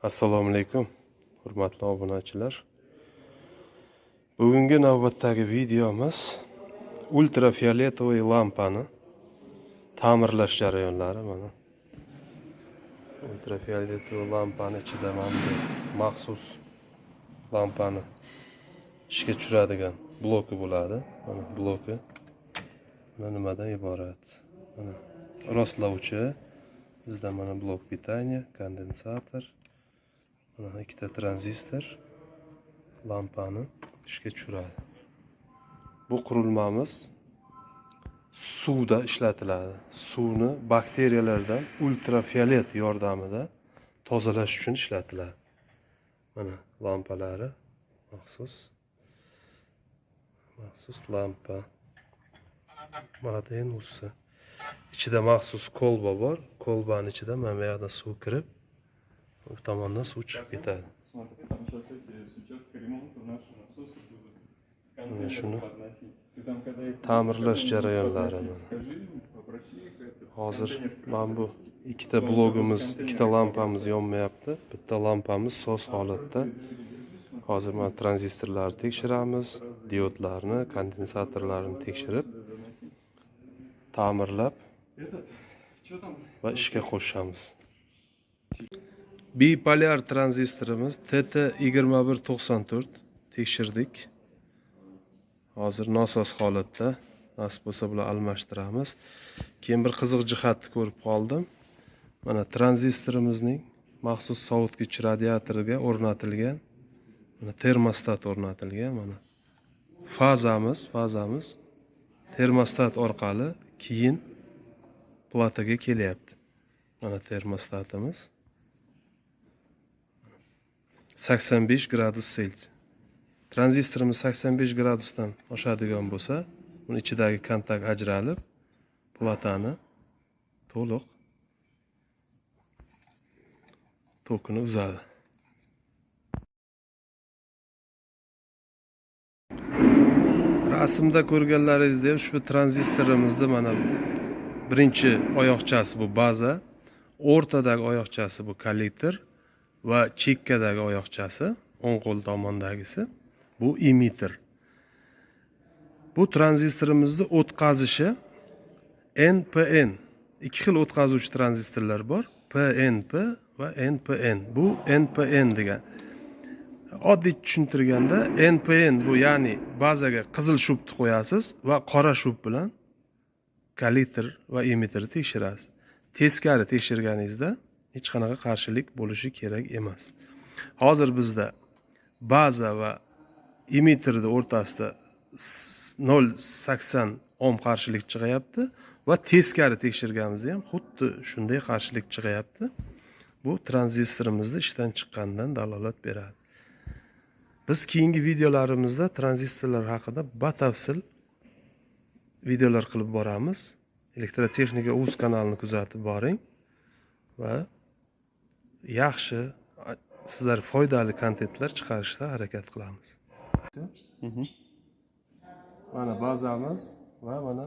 Assalomu alaykum, hurmatli obunachilar. Bugungi navbatdagi videomiz ультрафиолетовый lampani ta'mirlash jarayonlari mana. Ультрафиолетовый lampani ichida mana bunday maxsus lampani ishga tushiradigan bloki bo'ladi. Mana bloki. Mana nimadan iborat? Mana rostlovchi, bizda mana блок питания, kondensator, mana ikkita tranzistor lampani ishga tushiradi. Bu qurilmamiz suvda ishlatiladi. Suvni bakteriyalardan ultrafiolet yordamida tozalash uchun ishlatiladi. Mana lampalari maxsus lampa. Made in USA. Ichida maxsus kolba bor. Kolbani ichida mana bu yoqdan suv kirib, bu tomondan suv chiqib ketadi. Смотри, там сейчас эти с участка ремонта наши насосы будут Mana контейнеры shuni подносить. Ты там, когда их ta'mirlash будешь jarayonlari подносить, mana. скажи им, попроси их этот Hozir контейнер mana bu принести. ikkita blogimiz, ikkita lampamiz yonmayapti. Bitta lampamiz soz holatda. Hozir mana tranzistorlarni tekshiramiz, diodlarni, kondensatorlarni tekshirib, ta'mirlab Этот, что там? Va ishga qo'shamiz. Bipolyar tranzistorimiz TT2194 tekshirdik. Hozir nosoz holatda. Nasib bo'lsa, bular almashtiramiz. Keyin bir qiziq jihatni ko'rib qoldim. Mana tranzistorimizning maxsus sovutgich radiatoriga o'rnatilgan mana termostat o'rnatilgan. Mana fazamiz termostat orqali keyin plataga kelyapti. Mana termostatimiz 85 gradus Selsiy. Tranzistorimiz 85 gradusdan oshadigan bo'lsa, uni ichidagi kontakt ajralib, platani to'liq tokini uzadi. Rasmda ko'rganlaringizdek, ushbu tranzistorimizni mana birinchi oyoqchasi bu baza, o'rtadagi oyoqchasi bu kollektor va chekkadagi oyoqchasi, o'ng qo'l tomondagisi bu emitter. Bu tranzistorimizni o'tkazishi NPN. Ikki xil o'tkazuvchi tranzistorlar bor, PNP va NPN. Bu NPN degan. Oddiy tushuntirganda, NPN bu, ya'ni bazaga qizil shubni qo'yasiz va qora shub bilan kollektor va emitterni tekshirasiz. Teskari tekshirganingizda hech qanaqa qarshilik bo'lishi kerak emas. Hozir bizda baza va emitterni o'rtasida 0,80 ohm qarshilik chiqyapti va teskari tekshirganimizda ham xuddi shunday qarshilik chiqyapti. Bu tranzistorimizni ishdan chiqqanidan dalolat beradi. Biz keyingi videolarimizda tranzistorlar haqida batafsil videolar qilib boramiz. Elektrotexnika uz kanalini kuzatib boring va yaxshi, sizlar foydali kontentlar chiqarishda harakat qilamiz. Mana bazamiz va mana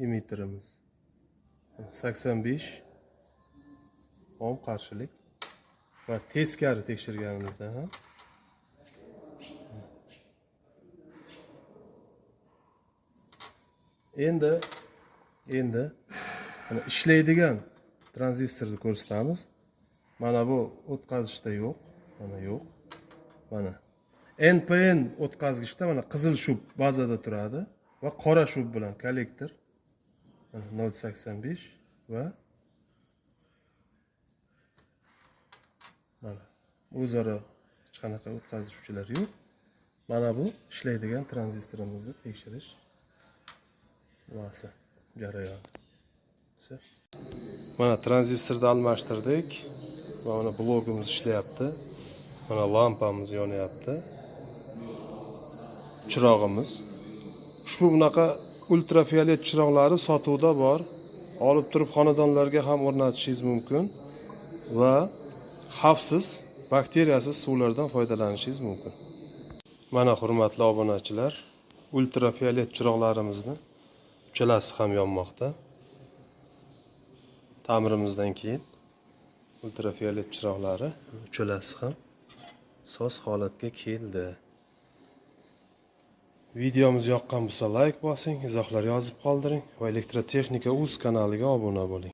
emitterimiz. 85 ohm qarshilik va teskari tekshirganimizda ham endi mana ishlaydigan tranzistorni ko'rsatamiz. Mana bu o'tkazishda yo'q, mana yo'q. Mana NPN o'tkazgichda mana qizil shub bazada turadi va qora shub bilan kollektor, mana 0,85 va mana o'zaro hech qanaqa o'tkazuvchilar yo'q. Mana bu ishlaydigan tranzistorimizni tekshirish nimasi jarayoni. Mana tranzistorni almashtirdik va mana blogimiz ishlayapti. Mana lampamiz yonyapti. Chirog'imiz. Ushbu bunaqa ultrafiolet chiroqlari sotuvda bor. Olib turib xonadonlarga ham o'rnatishingiz mumkin va xavfsiz, bakteriyasiz suvlardan foydalanishingiz mumkin. Mana, hurmatli obunachilar, ultrafiolet chiroqlarimizni uchalasi ham yonmoqda. Ta'mirimizdan keyin Ultrafiolet chiroqlari uchalasi ham soz holatga keldi. Videomiz yoqqan bo'lsa, layk bosing, izohlar yozib qoldiring va Elektrotexnika uz kanaliga obuna bo'ling.